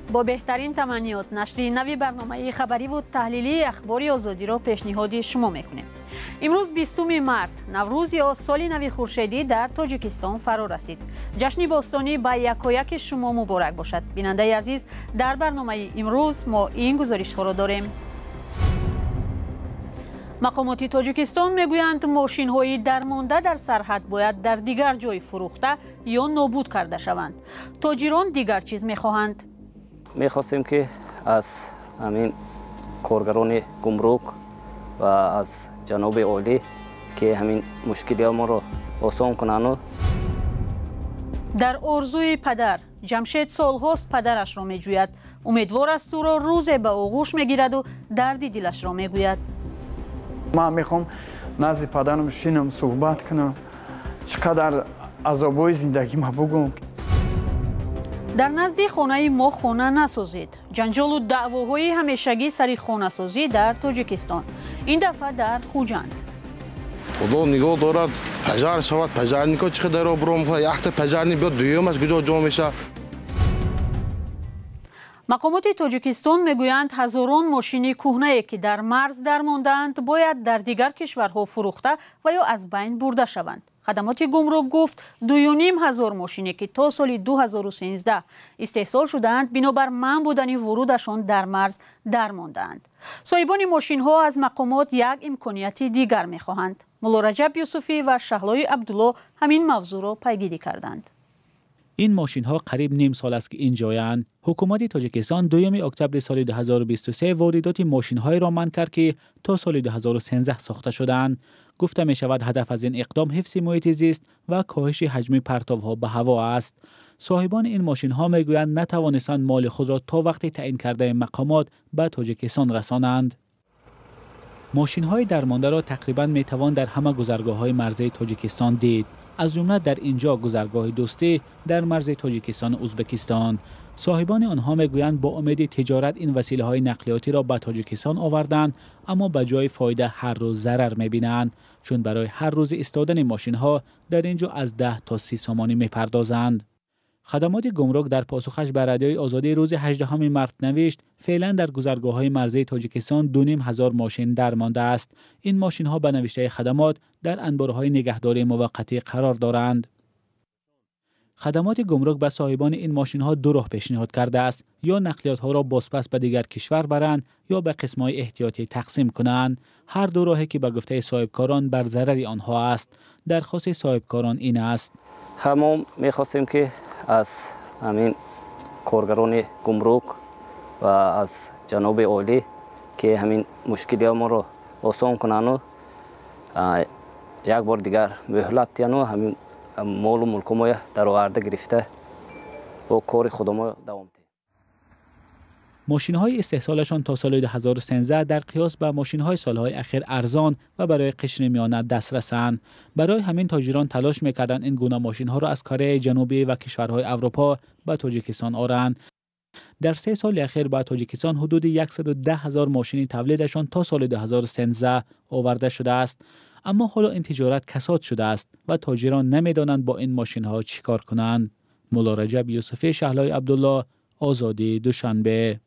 Бо беҳтарин таманниёт нашри нави барномаи хабариву таҳлилии Ахбори Озодиро пешниҳоди шумо мекунем. Имрӯз 20 март, Наврӯз ё соли нави хуршедӣ дар Тоҷикистон фаро расид. Ҷашни бостонӣ ба якояки шумо муборак бошад. Бинандаи азиз, дар барномаи имрӯз мо ин гузоришҳоро дорем. Мақомоти Тоҷикистон мегӯянд, мошинҳои дармонда дар сарҳад бояд дар дигар ҷой фурӯхта ё нобуд карда шаванд. Тоҷирон дигар чиз мехоҳанд. Мехостем, ки аз ҳамин коргарони гумрук ва аз ҷаноби олӣ, ки ҳамин мушкилиҳо моро осон кунанду. Дар орзуи падар Ҷамшед солҳост падарашро меҷӯяд. Умедвор аст, ӯро рӯзе ба оғӯш мегираду дарди дилашро мегӯяд. Ман мехоҳам назди падарам шинам, суҳбат кунам, чӣ қадар азобҳои зиндагима бугӯм. Дар назди хонаи мо хона насозед. Ҷанҷолу даъвоҳои ҳамешагӣ сари хонасозӣ дар Тоҷикистон, ин дафъа дар Хуҷанд. Худо нигоҳ дорад, пожар шавад, пожарник о чӣ қадар обрӯ мехоҳад. Якта пожарник биёд, дуюмаш куҷо ҷо мешавад? Мақомоти Тоҷикистон мегӯянд, ҳазорон мошини кӯҳнае, ки дар марз дармондаанд, бояд дар дигар кишварҳо фурӯхта ва ё аз байн бурда шаванд. Хадамоти гумрук гуфт, 2500 мошине, ки то соли 2013 истеҳсол шудаанд, бинобар манъ будани вурудашон дар марз дармондаанд. Соҳибони мошинҳо аз мақомот як имконияти дигар мехоҳанд. Муллораҷаб Юсуфӣ ва Шаҳлои Абдулло ҳамин мавзӯъро пайгирӣ карданд. Ин мошинҳо қариб ним сол аст, ки инҷоянд. Ҳукумати Тоҷикистон 2 октябри соли 2023 воридоти мошинҳоеро манъ кард, ки то соли 2013 сохта шудаанд. Гуфта мешавад, ҳадаф аз ин иқдом ҳифзи муҳити зист ва коҳиши ҳаҷми партовҳо ба ҳаво аст. Соҳибони ин мошинҳо мегӯянд, натавонистанд моли худро то вақти таъин кардаи мақомот ба Тоҷикистон расонанд. Мошинҳои дармондаро тақрибан метавон дар ҳама гузаргоҳҳои марзии Тоҷикистон дид, аз ҷумла дар инҷо, гузаргоҳи Дӯстӣ дар марзи Тоҷикистону Ӯзбекистон. Соҳибони онҳо мегӯянд, бо умеди тиҷорат ин василаҳои нақлиётиро ба Тоҷикистон оварданд, аммо ба ҷои фоида ҳар рӯз зарар мебинанд, чун барои ҳар рӯзи истодани мошинҳо дар ин ҷо аз 10 то 30 сомонӣ мепардозанд. Хадамоти гумрук дар посухаш ба Радиои Озодӣ рӯзи 18 март навишт, феълан дар гузаргоҳҳои марзии Тоҷикистон 2500 мошин дармондааст. Ин мошинҳо, ба навиштаи хадамот, дар анборҳои нигаҳдории муваққатӣ қарор доранд. Хадамоти гумрук ба соҳибони ин мошинҳо ду роҳ пешниҳод кардааст: ё нақлиётҳоро бозпас ба дигар кишвар баранд, ё ба қисмҳои эҳтиётӣ тақсим кунанд. Ҳар ду роҳе, ки ба гуфтаи соҳибкорон, бар зарари онҳо аст. Дархости соҳибкорон ин аст. Ҳамо мехостем, ки аз ҳамин коргарони гумрук ва аз ҷаноби олӣ, ки ҳамин мушкилиҳо моро осон кунанду як бор дигар муҳлат диҳану ҳамин молу мулкумоя дароварда гирифта, бо кори худомо давом диҳем. Мошинҳои истеҳсолашон то соли 2013 дар қиёс ба мошинҳои солҳои ахир арзон ва барои қишри миёна дастрасанд. Барои ҳамин тоҷирон талош мекарданд ин гуна мошинҳоро аз Кореяи Ҷанубӣ ва кишварҳои Аврупо ба Тоҷикистон оранд. Дар 3 соли ахир ба Тоҷикистон ҳудуди 110 ҳазор мошини тавлидашон то соли 2013 оварда шудааст. Аммо ҳоло ин тиҷорат касод шудааст ва тоҷирон намедонанд, бо ин мошинҳо чӣ кор кунанд. Муллораҷаб Юсуфӣ, Шаҳлои Абдулло, Озодӣ, Душанбе.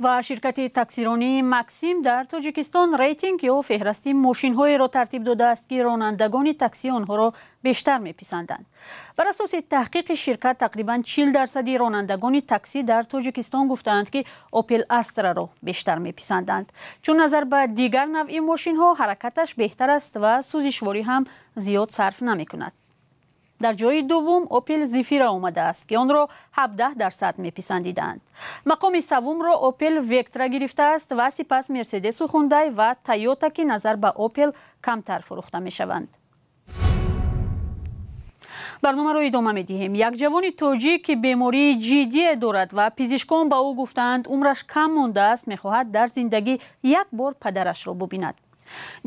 Ва ширкати таксиронии Максим дар Тоҷикистон рейтинг ё феҳрасти мошинҳоеро тартиб додааст, ки ронандагони таксӣ онҳоро бештар меписанданд. Бар асоси таҳқиқи ширкат, тақрибан 40 дарсади ронандагони таксӣ дар Тоҷикистон гуфтаанд, ки Опел Астраро бештар меписанданд, чун назар ба дигар навъи мошинҳо ҳаракаташ беҳтар аст ва сӯзишворӣ ҳам зиёд сарф намекунад. Дар ҷои дуввум Опел Зефира омадааст, ки онро 17% меписандидаанд. Мақоми саввумро Опел Вектра гирифтааст ва сипас Мерседесу Хундай ва Тойота, ки назар ба Опел камтар фурӯхта мешаванд. Барномаро идома медиҳем. Як ҷавони тоҷик, ки бемории ҷиддие дорад ва пизишкон ба ӯ гуфтаанд, умраш кам мондааст, мехоҳад дар зиндагӣ як бор падарашро бубинад.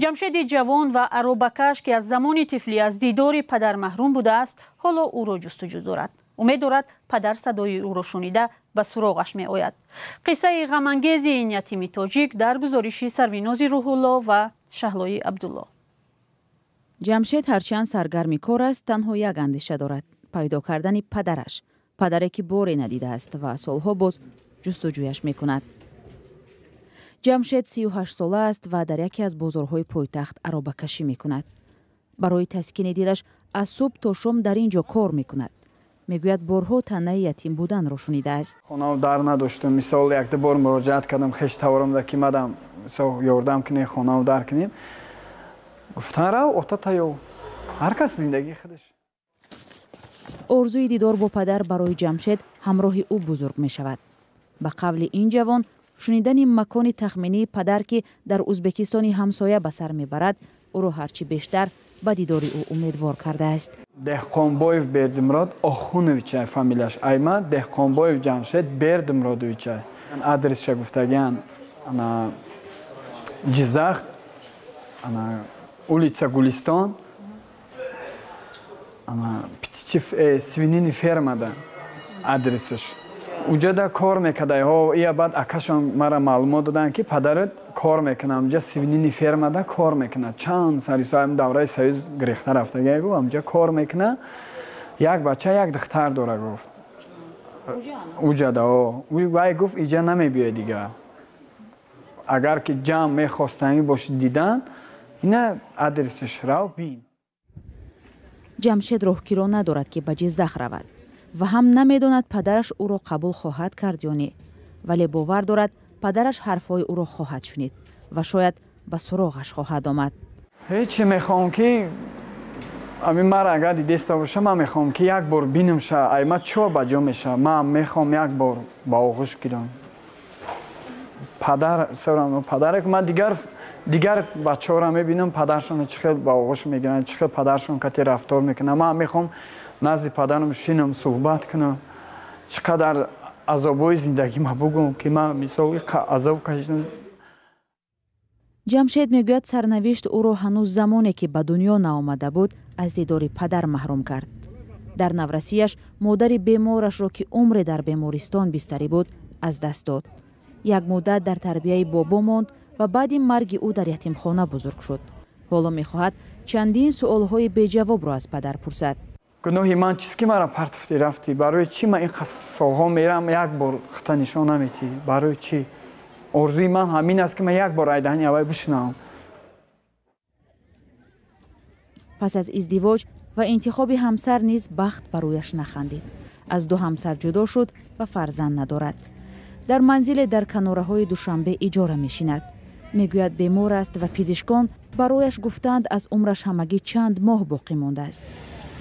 Ҷамшеди ҷавон ва аробакаш, ки аз замони тифлӣ аз дидори падар маҳрум будааст, ҳоло ӯро ҷустуҷӯ дорад. Умед дорад, падар садои ӯро шунида, ба суроғаш меояд. Қиссаи ғамангези ин ятими тоҷик дар гузориши Сарвинози Рӯҳулло ва Шаҳлои Абдулло. Ҷамшед ҳарчанд саргарми кор аст, танҳо як андеша дорад: пайдо кардани падараш. Падаре ки боре надидааст ва солҳо боз ҷустуҷӯяш мекунад. Ҷамшед 38 сола аст ва дар яке аз бозорҳои пойтахт аробакашӣ мекунад. Барои таскини дилаш аз субҳ то шом дар ин ҷо кор мекунад. Мегӯяд, борҳо таънаи ятим буданро шунидааст. Хонаву дар надоштум. Мисол, якду бор муроҷиат кардам хештаворамда, ки мадам мисол ёрдам кунем, хонаву дар кунем. Гуфтан, рав ота таёв, ҳар кас зиндагии худаш. Орзуи дидор бо падар барои Ҷамшед ҳамроҳи ӯ бузург мешавад. Ба қавли ин ҷавон, шунидани макони тахминии падар, ки дар Узбекистони ҳамсоя ба сар мебарад, ӯро ҳарчи бештар ба дидори ӯ умедвор кардааст. Деҳқонбоев Бердимурод Охуновичай фамилияш. Айма Деҳқонбоев Ҷамшед Бердимуродовичай. Адресша гуфтагиан, ана Ҷиззах, ана улица Гулистон, ана птичий свинини фермада адресаш. Уҷада кор мекардай. Ия баъд акашон мара маълумот доданд, ки падарат кор мекунад амҷа, свинини фермада кор мекунад. Чанд сарисо давраи союз гирехта рафтагия, гуфт, амҷа кор мекунад, як бача, як духтар дора, гуфт. Уҷада вай гуфт, иҷа намебиёй дига, агар ки ҷамъ мехостанӣ боши дидан, ина адресиш, рав бин. Ҷамшед роҳкиро надорад, ки ба Ҷиззах равад, ва ҳам намедонад, падараш ӯро қабул хоҳад кард ё не, вале бовар дорад, падараш ҳарфҳои ӯро хоҳад шунид ва шояд ба суроғаш хоҳад омад. Ҳечи мехоҳам, ки ами мара агар дидеста боша, ман мехоҳам, ки як бор бинамша. Ай ма чор ба ҷо мешавам, ман мехоҳам як бор ба оғӯш гирам падар падарак. Ман дигар бачаҳоро мебинам, падаршонро чӣ хел ба оғӯш мегиранд, чӣ хел падаршон кати рафтор мекунанд. Ман мехоҳам назди падарам шинам, суҳбат кунам, чӣ қадар азобҳои зиндагима бугӯм, ки ман мисол азоб кашидам. Ҷамшед мегӯяд, сарнавишт ӯро ҳанӯз замоне ки ба дунё наомада буд, аз дидори падар маҳрум кард. Дар наврасияш модари беморашро, ки умре дар бемористон бистарӣ буд, аз даст дод. Як муддат дар тарбияи бобо монд ва баъди марги ӯ дар ятимхона бузург шуд. Ҳоло мехоҳад чандин суолҳои беҷавобро аз падар пурсад. Гуноҳи ман чист, ки мара партофтӣ, рафтӣ? Барои чӣ ман ин солҳо мерам, як бор хита нишон наметӣ? Барои чӣ? Орзуи ман ҳамин аст, ки ман як бор айдаҳани аввал бишунавам. Пас аз издивоҷ ва интихоби ҳамсар низ бахт ба рӯяш нахандид. Аз ду ҳамсар ҷудо шуд ва фарзанд надорад. Дар манзиле дар канораҳои Душанбе иҷора мешинад. Мегӯяд, бемор аст ва пизишкон барояш гуфтаанд, аз умраш ҳамагӣ чанд моҳ боқӣ мондааст.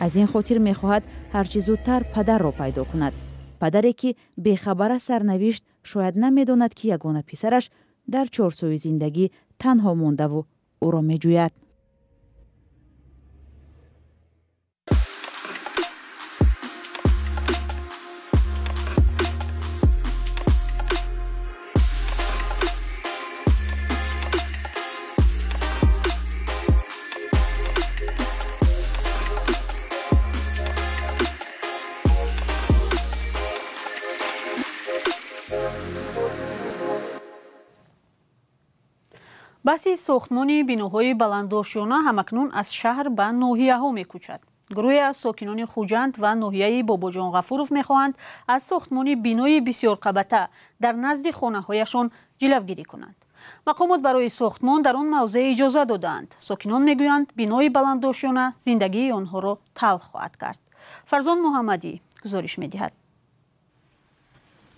Аз ин хотир мехоҳад ҳарчи зудтар падарро пайдо кунад, падаре ки бехабар аз сарнавишт шояд намедонад, ки ягона писараш дар чорсӯи зиндагӣ танҳо мондаву ӯро меҷӯяд. Баҳси сохтмони биноҳои баландошёна ҳамакнун аз шаҳр ба ноҳияҳо мекӯчад. Гурӯҳе аз сокинони Хуҷанд ва ноҳияи Бобоҷон Ғафуров мехоҳанд аз сохтмони бинои бисёрқабата дар назди хонаҳояшон ҷилавгирӣ кунанд. Мақомот барои сохтмон дар он мавзеъ иҷоза додаанд. Сокинон мегӯянд, бинои баландошёна зиндагии онҳоро талх хоҳад кард. Фарзон Муҳаммадӣ гузориш медиҳад.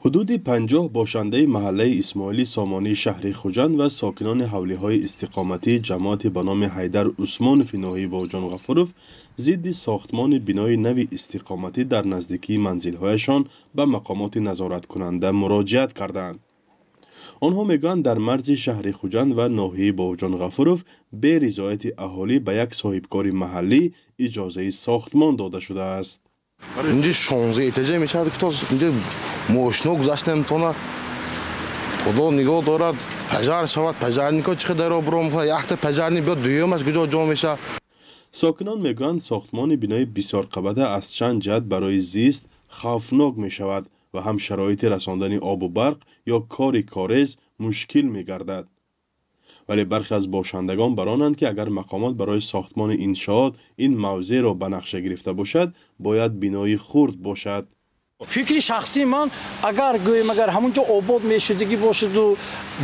Ҳудуди 50 бошандаи маҳаллаи Исмоили Сомонии шаҳри Хуҷанд ва сокинони ҳавлиҳои истиқоматии ҷамоати ба номи Ҳайдар Усмонови ноҳияи Бобоҷон Ғафуров зидди сохтмони бинои нави истиқоматӣ дар наздикии манзилҳояшон ба мақомоти назораткунанда муроҷиат кардаанд. Онҳо мегӯянд, дар марзи шаҳри Хуҷанд ва ноҳияи Бобоҷон Ғафуров бе ризояти аҳолӣ ба як соҳибкори маҳаллӣ иҷозаи сохтмон дода шудааст. Инҷа 16 этажа мешавад, ки то инҷа мошино гузашта наметавонад. Худо нигоҳ дорад, пожар шавад, пожарнико чӣ қадар обрӯ мекунад, якта пожарник биёд, дуюмаш куҷо ҷо мешавад. Сокинон мегӯянд, сохтмони бинои бисёрқабата аз чанд ҷиҳат барои зист хавфнок мешавад ва ҳам шароити расондани обу барқ ё кори корез мушкил мегардад. Вале бархе аз бошандагон бар онанд, ки агар мақомот барои сохтмони иншоот ин мавзеъро ба нақша гирифта бошад, бояд бинои хурд бошад. Фикри шахсии ман, агар гӯем, агар ҳамунҷо обод мешудагӣ бошаду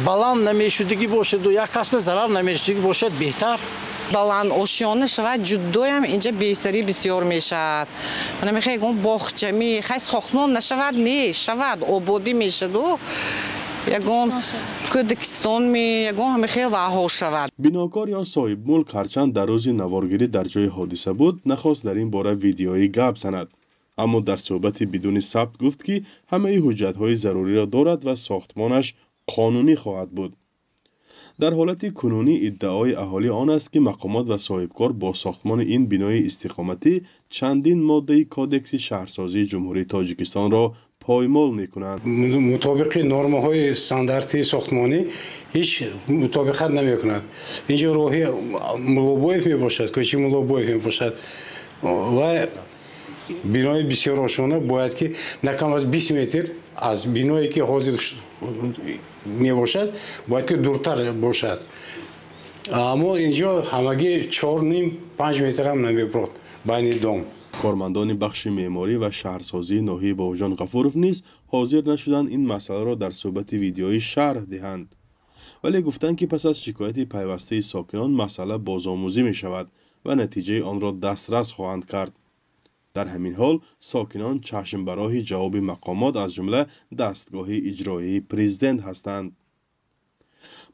баланд намешудагӣ бошаду як касбе зарар намешудагӣ бошад, беҳтар. Баланд ошёна шавад, ҷудоям инҷа бесарӣ бисёр мешавад. Мана мехоҳ ягон боғчами, хай сохтмон нашавад, не шавад, ободӣ мешаду ягон кӯдакистон ми, ягон ҳамин хел ваҳо шавад. Бинокор ё соҳибмулк ҳарчанд дар рӯзи наворгирӣ дар ҷои ҳодиса буд, нахост дар ин бора видеоӣ гап занад, аммо дар суҳбати бидуни сабт гуфт, ки ҳамаи ҳуҷҷатҳои заруриро дорад ва сохтмонаш қонунӣ хоҳад буд. Дар ҳолати кунунӣ иддаои аҳолӣ он аст, ки мақомот ва соҳибкор бо сохтмони ин бинои истиқоматӣ чандин моддаи Кодекси шаҳрсозии Ҷумҳурии Тоҷикистонро поймол мекунанд. Мутобиқи нормаҳои стандартии сохтмонӣ ҳеҷ мутобиқат намекунад. Инҷо роҳи Муллобоев мебошад, кӯчаи Муллобоев мебошад ва бинои бисёрошона бояд ки на кам аз 20 метр аз биное, ки ҳозир мебошад, бояд ки дуртар бошад. Аммо инҷо ҳамагӣ 4,5-5 метрам намебурд байни дом. Кормандони бахши меъморӣ ва шаҳрсозии ноҳияи Бобоҷон Ғафуров низ ҳозир нашуданд ин масъаларо дар суҳбати видеоӣ шарҳ диҳанд, вале гуфтанд, ки пас аз шикояти пайвастаи сокинон масъала бозомӯзӣ мешавад ва натиҷаи онро дастрас хоҳанд кард. Дар ҳамин ҳол сокинон чашм ба роҳи ҷавоби мақомот, аз ҷумла дастгоҳи иҷроияи президент ҳастанд.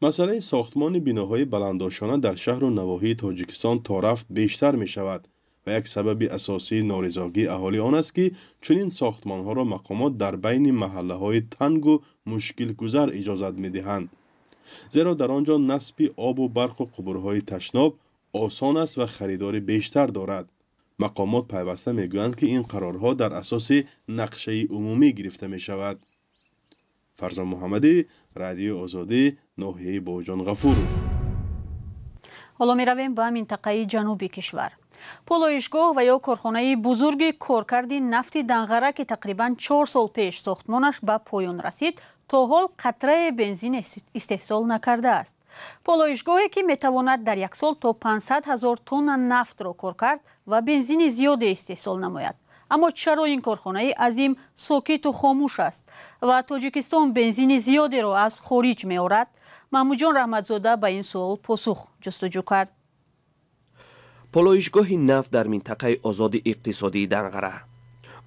Масъалаи сохтмони биноҳои баландошона дар шаҳру навоҳии Тоҷикистон то рафт бештар мешавад ва як сабаби асосии норизогии аҳолӣ он аст, ки чунин сохтмонҳоро мақомот дар байни маҳаллаҳои тангу мушкилгузар иҷозат медиҳанд, зеро дар он ҷо насби обу барқу қубурҳои ташноб осон аст ва харидори бештар дорад. Мақомот пайваста мегӯянд, ки ин қарорҳо дар асоси нақшаи умумӣ гирифта мешавад. Фарзон Муҳаммадӣ, Радиои Озодӣ, ноҳияи Бобоҷон Ғафуров. Ҳоло меравем ба минтақаи ҷануби кишвар. Полоишгоҳ ва ё корхонаи бузурги коркарди нафти Данғара, ки тақрибан 4 сол пеш сохтмонаш ба поён расид, то ҳол қатрае бензин истеҳсол накардааст. Полоишгоҳе, ки метавонад дар як сол то 500 ҳазор тонна нафтро коркард ва бензини зиёде истеҳсол намояд. Аммо чаро ин корхонаи азим сокиту хомӯш аст ва Тоҷикистон бензини зиёдеро аз хориҷ меорад? Маҳмудҷон Раҳматзода ба ин суол посух ҷустуҷӯ кард. Полоишгоҳи нафт дар минтақаи озоди иқтисодии Данғара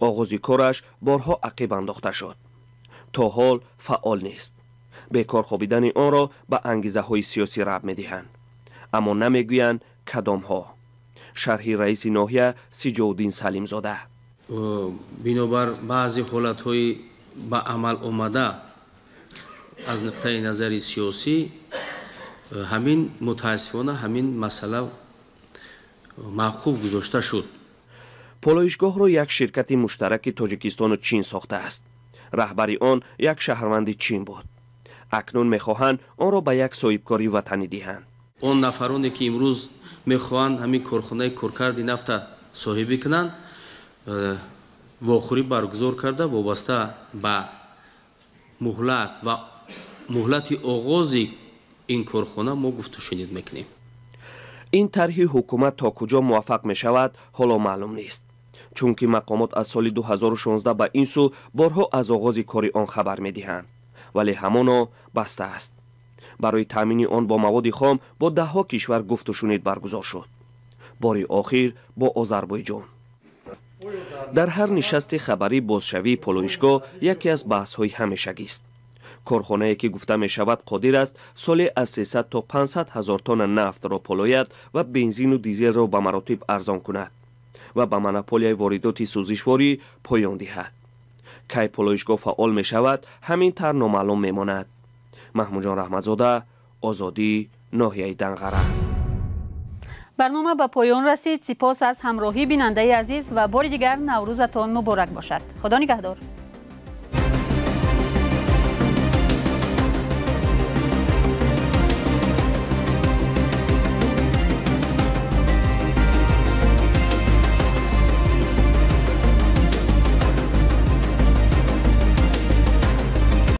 оғози кораш борҳо ақиб андохта шуд, то ҳол фаъол нест. Бекор хобидани онро ба ангизаҳои сиёсӣ рабт медиҳанд, аммо намегӯянд кадомҳо. Шарҳи раиси ноҳия Сиҷовуддин Салимзода. Бинобар баъзе ҳолатҳои ба амал омада аз нуқтаи назари сиёсӣ, ҳамин мутаассифона ҳамин масъала мавқуф гузошта шуд. Полоишгоҳро як ширкати муштараки Тоҷикистону Чин сохтааст. Раҳбари он як шаҳрванди Чин буд. Акнун мехоҳанд онро ба як соҳибкори ватанӣ диҳанд. Он нафароне, ки имрӯз мехоҳанд ҳамин корхонаи коркарди нафта соҳибӣ кунанд, вохӯрӣ баргузор карда, вобаста ба муҳлат ва муҳлати оғози ин корхона мо гуфтушунид мекунем. Ин тарҳи ҳукумат то куҷо муваффақ мешавад, ҳоло маълум нест, чунки мақомот аз соли 2016 ба ин сӯ борҳо аз оғози кори он хабар медиҳанд, вале ҳамоно баста аст. Барои таъмини он бо маводи хом бо даҳҳо кишвар гуфтушунид баргузор шуд, бори охир бо Озарбойҷон. Дар ҳар нишасти хабарӣ бозшавии полоишгоҳ яке аз баҳсҳои ҳамешагист. Корхонае, ки гуфта мешавад, қодир аст соле аз 300 то 500 ҳазор тонна нафтро полояд ва бензину дизелро ба маротиб арзон кунад ва ба монополияи воридоти сӯзишворӣ поён диҳад. Кай полоишгоҳ фаъол мешавад, ҳамин тавр номаълум мемонад. Маҳмудҷон Раҳматзода, Озодӣ, ноҳияи Данғара. Барнома ба поён расид. Сипос аз ҳамроҳӣ, бинандаи азиз, ва бори дигар Наврӯзатон муборак бошад. Худо нигаҳдор.